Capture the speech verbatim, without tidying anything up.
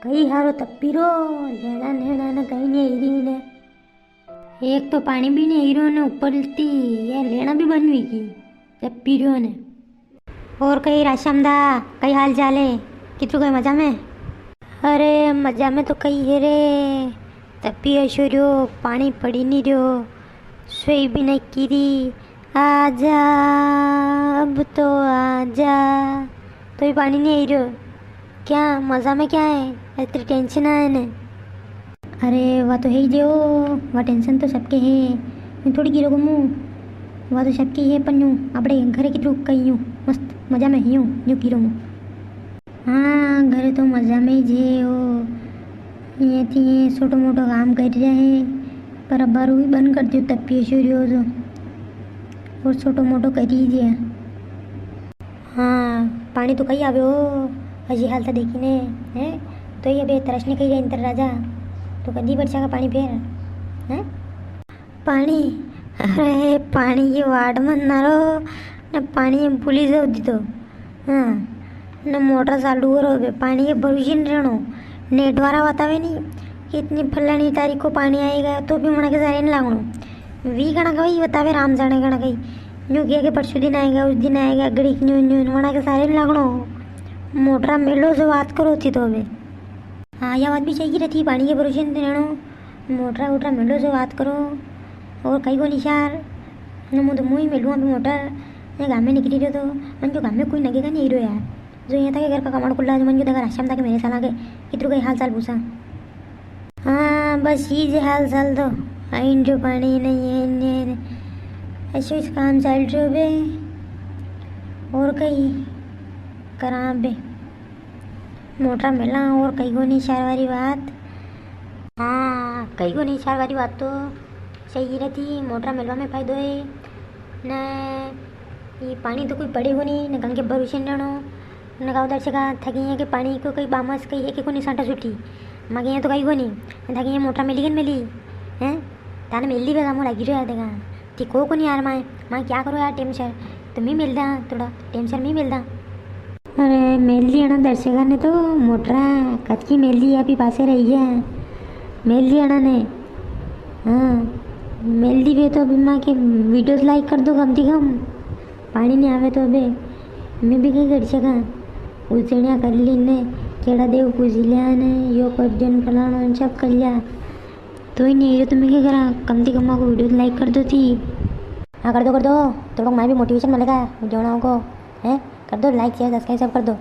कई हारो तपी रो, लेना नेना ने कई नी आई री ने। एक तो पाणी भी नी आई रो ने ऊपर ती ये लेना भी बंद हुई गई, तपी रो ने। और कई राशाम दा, कई हाल चाल है? कितरू कई मजा में? अरे मजा में तो कई है रे, तपी अशो रो, पाणी पड़ी नी रो, सोई भी नी की री। आजा, अब तो आजा। तो ही पाणी नी आई रो। क्या मजा में क्या है, इतनी टेंशन आए ने? अरे वा तो है ही जो, वा टेंशन तो सबके है। यूं थोड़ी गिरो घूमू, वा तो सबके है, पण यूं आपणे घरे कितरू कई यूं मस्त मजा में यूं यूं गिरो मू। हाँ, घरे तो मजा में ही जे हो। ये थी ये छोटो मोटो काम कर रहा है, पर अबारू भी बंद कर दियो, तपियो शुरू हो जो। और छोटो मोटो कर ही जे। हाँ, पाणी तो कई आवे हो, हजी हाल तो देखी ने, हैं? तो ये अबे तरस ने कही रहे इंद्र राजा, तो कदी बरसा का पाणी फेर, हैं? पाणी, अरे पाणी की वाट मत ना रो, ने पाणी भूली जाओ दी तो। हाँ, ने मोटर चालू करो बे, पाणी के भरोसे नी रहनो। नेट वाला बतावे नी कि इतनी फलानी तारीख को पाणी आएगा, तो भी वणा के सारे नी लागनो। वी कणा का वही बतावे, राम जाने कणा कई। न्यू किया के परसों दिन आएगा, उस दिन आएगा, घड़ी न्यू न्यू, वणा के सारे नी लागनो। मोटरा मेलो जो बात करो थी तो बे। हाँ, या बात भी सही की रहती, पाणी के भरोसे नी रहनो। मोटरा वोटरा मेलो जो बात करो, और कई को निशार। ने मु तो मुई मेलू अबे मोटर, ने गामे निकली रह्यो तो, मन जो गामे कोई नगे का नी रह्यो यार। जो यहाँ तक घर का कमाड़ खुला, जो मन जो तक रास्ता में तक मेरे साला के, कितरू कई हाल चाल पूछा। हाँ, बस ये जे हाल चाल तो, आइन जो पाणी नी है, ने, ने। ऐसे इस काम चल रहे बे, और कई करा बे। मोटरा मेला और कई कोनी चार वारी बात। हाँ, कई कोनी चार वारी बात तो सही रहती, मोटरा मेलवा में फायदो है। ने ये पाणी तो कोई पड़े कोनी, ने गंगे भरोसे नी रहनो। ने गाँव दर्शका थकी है कि पाणी को कई बामस कई है कि कोनी सांटा छुट्टी। माके यहाँ तो कई कोनी, थकी ये मोटरा मेली के नी मेली, हैं? ताने मेली बेगा मो लागी रह्यो यार, देखा। ठीक हो कोनी यार माए, माए क्या करो यार टेम सर, तो मी मेल दा थोड़ा, टेम सर मी मेल दा। अरे मेल दी अणा दर्शका ने तो मोटरा, कद की मेल दी, अभी पासे रही है, मेल दी अणा ने। हाँ, मेल दी बे तो अभी माँ के videos like कर दो कम ती कम, पाणी नी आवे तो अबे मैं भी कई कर सका। उजणिया कर ली ने, केड़ा देव पूजी लिया ने, यो कर दियो ने, फलाणो ने सब कर लिया। तो ही नी, यो तो मैं क्या करा, कम ती कम माको video like कर दो थी। हाँ, कर दो, कर दो, थोड़ा माए भी motivation मिलेगा, जोड़ाओ को, हैं? कर दो like, share, subscribe सब कर दो।